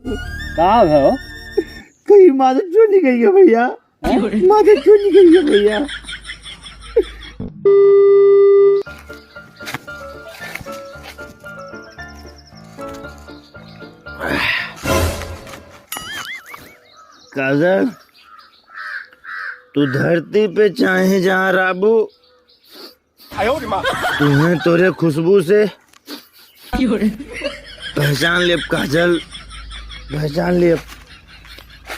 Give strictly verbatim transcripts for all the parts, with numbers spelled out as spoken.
का भय हो? कहीं माता चोर नहीं गई है भैया? हैं? माता चोर नहीं गई है भैया? काजल, तू धरती पे चाहे जहाँ रहबू, तुम्हें तोरे खुशबू से पहचान लेब काजल, पहचान लेब।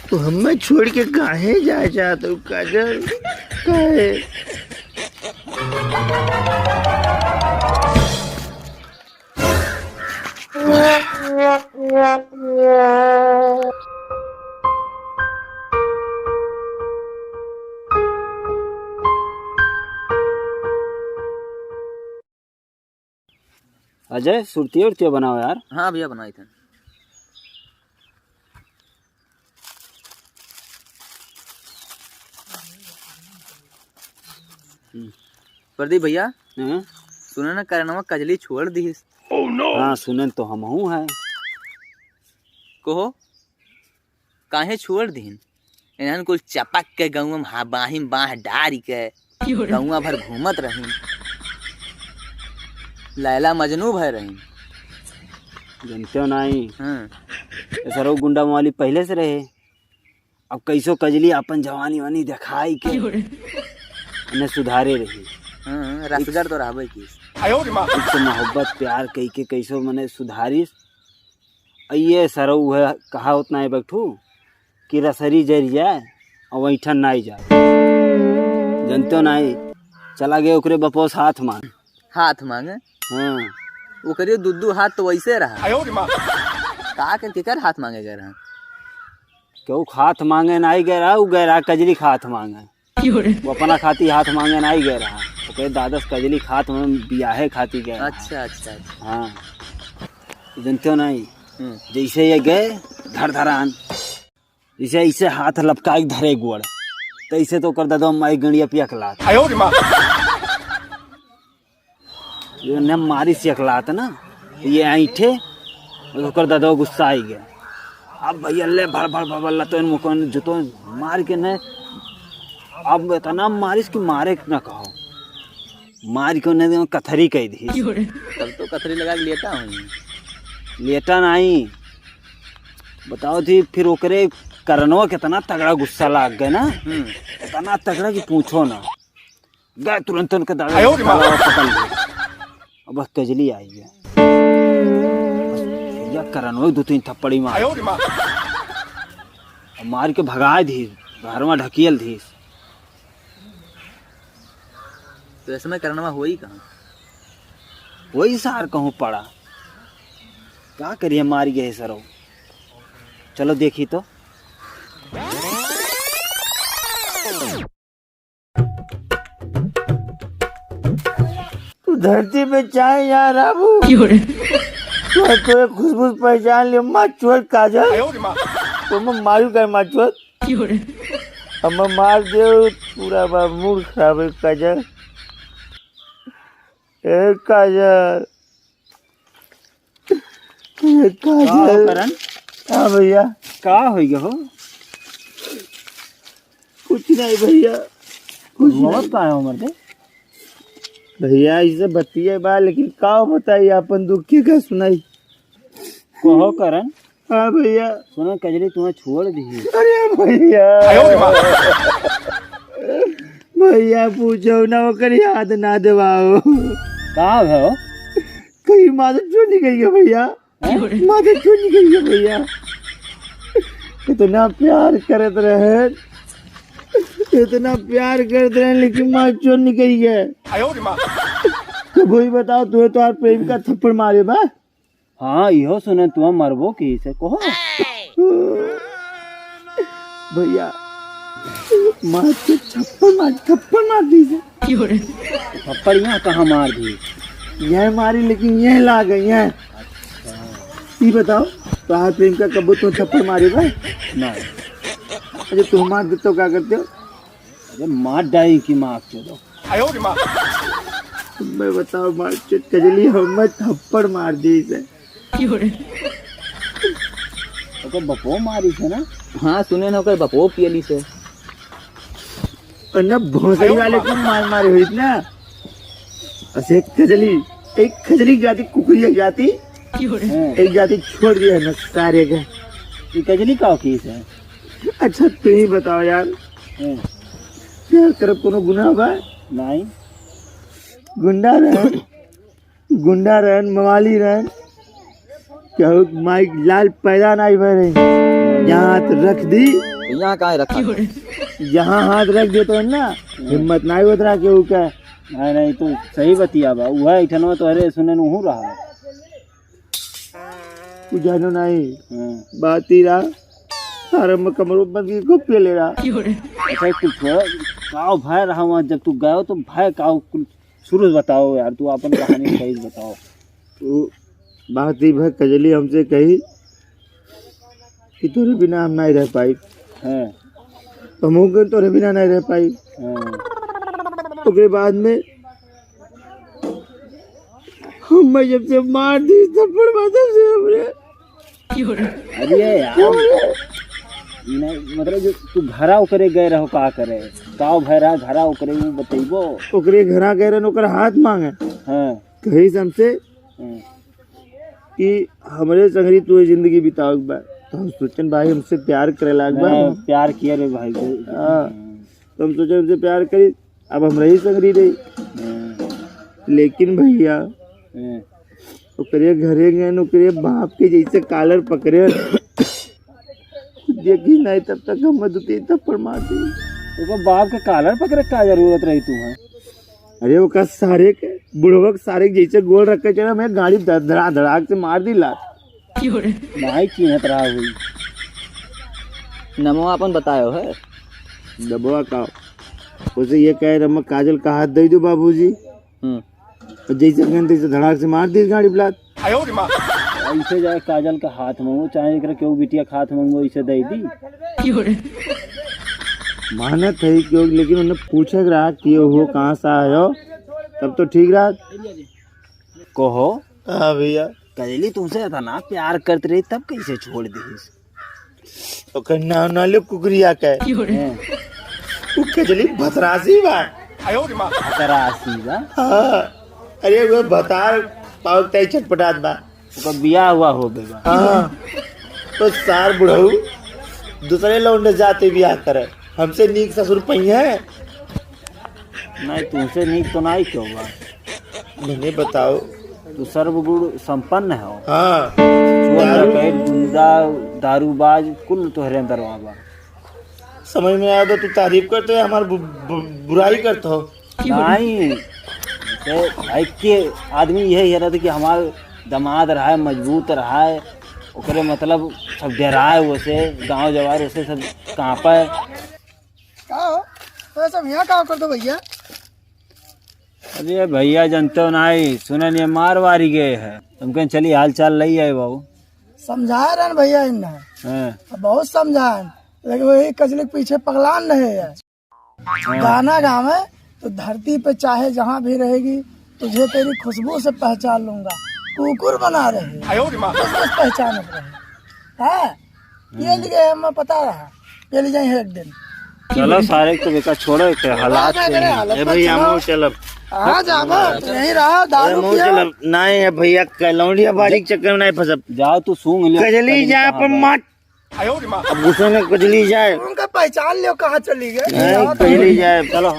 तू हमें छोड़ के काहे जाए चाहत हो काजल? काहे? अजय, सुरतिया उरतिया बनाओ यार। हाँ भैया, बनाई थे। हम्म। प्रदीप भैया, हाँ? सुने ना, करनवा कजली छोड़ दिहिस। हाँ, सुनन तो हमहू है। कहो, काहे छोड़ दिहिन? इन्हन कुल चपक के गौवा में हा-, बाही में बाह डारी के गौवा भर घूमत रहिन। लैला मजनू भय रहिन। जनते हो नाई। हाँ। ये सरऊ गुंडा मवाली पहले से रहे। अब कैसो कजली अपन जवानी वानी देखाई के उन्हें सुधारे रही। हाँ, रसगर तो रहबे की। एक से मोहब्बत प्यार कई के कैसो मने सुधारिस। अ ये सरऊ है, कहावत नाई बकठू कि रसरी जरि जाए और वैठन नाई जाए। जनते हो नाई, चला गए ओकरे बपोस हाथ मांग। हाथ मांगे? हाँ। ओकरे दू दू हाथ तो वैसे रहा। का के केकर हाथ मांगे गए रहा? केहू हाथ मांगे नाई गए रहा, उ गए रहा कजली के हाथ मांगे। वो अपना खाती हाथ मांगे नाई गए रहा, ओकरे दादस कजली के हाथ में बियाहे खाती गए रहा। अच्छा, अच्छा, अच्छा। हाँ, जनते हो नाई, हम्म। जैसे ये गए धर धरान, जैसे ऐसे हाथ लपकाए के धरे गोड़, तैसे तो ओकर ददवा माई गंडिया पियकलात। जो ने मारी सियकलात ना, ये ऐंठे, ओकर ददवा गुस्सा आई गया। अब भैया ले भड़ भड़ भड़ भड़ लतोन मुकोन जुतोन मार के ने, अब इतना मारिस कि मारे के ना कहो, मार के उन्हें कथरी कह दी। तब तो कथरी लगा के लेटा हुई। लेटा नहीं, बताओ थी फिर ओकरे करनवा कितना तगड़ा गुस्सा लाग गए ना, हम्म। इतना तगड़ा कि पूछो ना। गए तुरंत उनके दादा आयो रे माँ। पकड़ लिया। अब बस कजली आई है। बस भैया करन वो दो तीन थप्पड़ी मार। आयो रे माँ। अब मार के भगाए दी, घरवा ढकियल दी। तो इसमें करनवा होई कहाँ? वही सार कहूँ पड़ा। का करिए, मार गए सरो। चलो देखी तो। तू धरती पे चाहे यहाँ रहबू। क्यों रे? तू, तू एक खुशबू से पहचान लियो, माँ चोर काजल। आयो रे माँ। तो मैं मारू का माँ चोर? क्यों रे? अब मैं मार दे, पूरा बा मूड खराब है काजल। ए काजल। ये का का हो है? करण? हाँ भैया। का हो गया हो? कुछ नहीं भैया, कुछ रोवत नहीं। का है उमर के? भैया, इसे बतिये बा, लेकिन का बताई, अपन दुख के का सुनाई? कहो करण। हाँ भैया। सुनो, कजली तुम्हें छोड़ दी। अरे भैया। आयो रे माँ। भैया, पूछो ना, ओकर याद ना दिवाओ। का भयो? कहीं माता चोर नहीं गई है भैया? हैं? माता चोर नहीं गई है भैया? इतना प्यार करत रहे, इतना प्यार करत रहे, लेकिन माता चोर नहीं गई है। आयो रे माँ। तो वही बताओ, तुम्हें तो यार प्रेम का थप्पड़ मारे बा। हाँ, इहो सुने, तू मरबो की से कहो। भैया, मार के थप्पड़ मार, थप्पड़ मार दी से। थप्पड़ यहाँ कहाँ मार दी? यह मारी, लेकिन यह लाग गई है। ई बताओ, तोहार प्रेम का कब्बो तो थप्पड़ मारे बा? ना। अच्छा, तू मार दे तो क्या करते हो? अरे मार डाई की माँ के दो। आयो रे माँ। मैं बताओ, मार चोट कजली, हम मैं थप्पड़ मार दी से। अब तो बपो मारी से ना? हाँ, सुने ना, ओकर बपो पियली से। और ना भोसड़ी वाले को मार मारे हुई ना। असे एक कजली, एक कजली जाती, कुकुरिया जाती, क्यों रे? हाँ। एक जाती छोड़ दिया ना सारे का। ये कजली का की से? अच्छा, तू ही बताओ यार। हाँ। क्या करब, कोनो गुनाह बा? नहीं। गुंडा रहे। गुंडा रहन, मवाली रहन, केहू माई लाल पैदा नाई भय रही। जहाँ हाथ रख दी, तो यहाँ काहे रखा? जहाँ हाथ रख देत रहन ना, हिम्मत नाई होत रहा केहू का। नहीं, नहीं, तो सही बतिया बा। उहे ऐठनवा तोहरे सुने नहू रहा। तू जानो नहीं, हाँ। बात ही रहा, सारे में कमरो बंद की गप ले रहा। अच्छा, तू छोड़, काव भय रहा वहाँ, जब तू गयो तो भय काव कुल शुरू से बताओ यार, तू अपन कहानी सही से बताओ। तो बात ही भय कजली हमसे कही कि तोरे बिना हम नहीं रह पाई। हाँ। तो हम कहे तोरे बिना नहीं रह पाई। हाँ। ओकरे बाद में हम जब से मार दी थप्पड़ मार तब से हमरे अरे यार, नहीं, मतलब जो तू घरा ओकरे गए रहो का करे? काव भय रहा घरा ओकरे, वो बतैबो? ओकरे घरा गए रहन, ओकर हाथ मांगे। हाँ। कही से हमसे हाँ। कि हमरे संगरी तू जिंदगी बितावे के बा। तो हम सोचन भाई हमसे प्यार करे लाग बा। हाँ, प्यार किया रे भाई को। हाँ। तो हम सोचन हमसे प्यार करी, अब हम रही संगरी रही। हाँ। लेकिन भैया, हाँ। ओकरे घरे गए न, ओकरे बाप के जैसे कॉलर पकड़े, देखी नहीं तब तक हम दू तीन थप्पड़ मार दी। ओकर बाप के कॉलर पकड़े का जरूरत रही तू है? अरे ओकर सारे के, बुढ़वा के सारे के जैसे गोल रख के चला, मैं गाड़ी धड़-, धड़ा धड़ाक से मार दी लात। भाई चिन्हत रहा हुई। नमवा अपन बतायो है। नमवा का? उसे ये कहे, "रमा काजल का हाथ दे दो बाबूजी।" हम्म। और जैसे कहन तैसे धड़ाक से मार दी गाड़ी ब्लात। ऐसे जाए काजल का हाथ मांगो, चाहे एकरा केहू बिटिया का हाथ मांगो, ऐसे दे दी। मानत है क्यों, लेकिन उन्हें पूछे के रहा कि हो, कहाँ से आए हो, तब तो ठीक रहा। कहो। हाँ भैया। कजली तुमसे इतना प्यार करत रही, तब कैसे छोड़ दीस? ओकर नाव ना ले कुकुरिया के। हैं। उ कजली भतरासी बा। भतरासी बा? हाँ। अरे वो भतार पावक ताई छटपटात बा। ओकर बियाह हुआ हो गए बा। हाँ। तो सार बुढ़ऊ दूसरे लौंडे जाते बियाह करे। हमसे नीक ससुर पइहे। नहीं, तुमसे नीक तो नहीं क्यों बा? मैंने बताओ। तू सर्वगुण संपन्न हो। हाँ। चोर, दारू। डकैत, गुंडा, दारूबाज, कुल तोहरे अंदर बा। समझ में आया तो तू तारीफ करते हो, हमार बु-, बु-, बुराई करते हो। नहीं, तो भाई के आदमी यही है रहता कि हमार दामाद रहा है, मजबूत रहा है, ओकरे मतलब सब डराए, वैसे गांव जवार वैसे सब कांपे। का हो? तो सब यहाँ का करत हो भैया? अरे भैया, जानते हो ना, सुनन ये मारवाड़ी गए है, तुमके चली हाल चाल लई आए बाबू। समझाए रहन भैया इन्हें। हाँ। तो बहुत समझाए, लेकिन वही कजली के पीछे पगलान रहे हैं। हाँ। गाना गावे तो धरती पे चाहे जहाँ भी रहेगी, तुझे तेरी खुशबू से पहचान लूंगा। कुकुर बना रहे हैं। आयो रे माँ। बस, बस पहचान रहे हैं। हाँ। ये लिए हम पता रहा, ये ले जाए एक दिन। चलो सारे को बेकार छोड़ो, के हालात अरे, के हालत ए मत भैया, सुनाओ। हम चलब। हाँ, जाबो, तू यहीं रहा, दारू हम पिया। चलब। नहीं है भैया, कलौंडिया बाड़ी के चक्कर में नहीं फंसब। जाओ, तू सूंघ ले। कजली कहीं जा कहाँ पर बा। मार। अब गुस्से में कजली जाए। उनका पहचान लियो, कहाँ चली गए? नहीं, कजली जाए। चलो।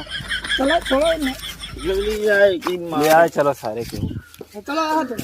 चलो, छोड़ो ना। कजली जाए कि मार। ले आए, चलो सारे के। चलो, आ, चलो।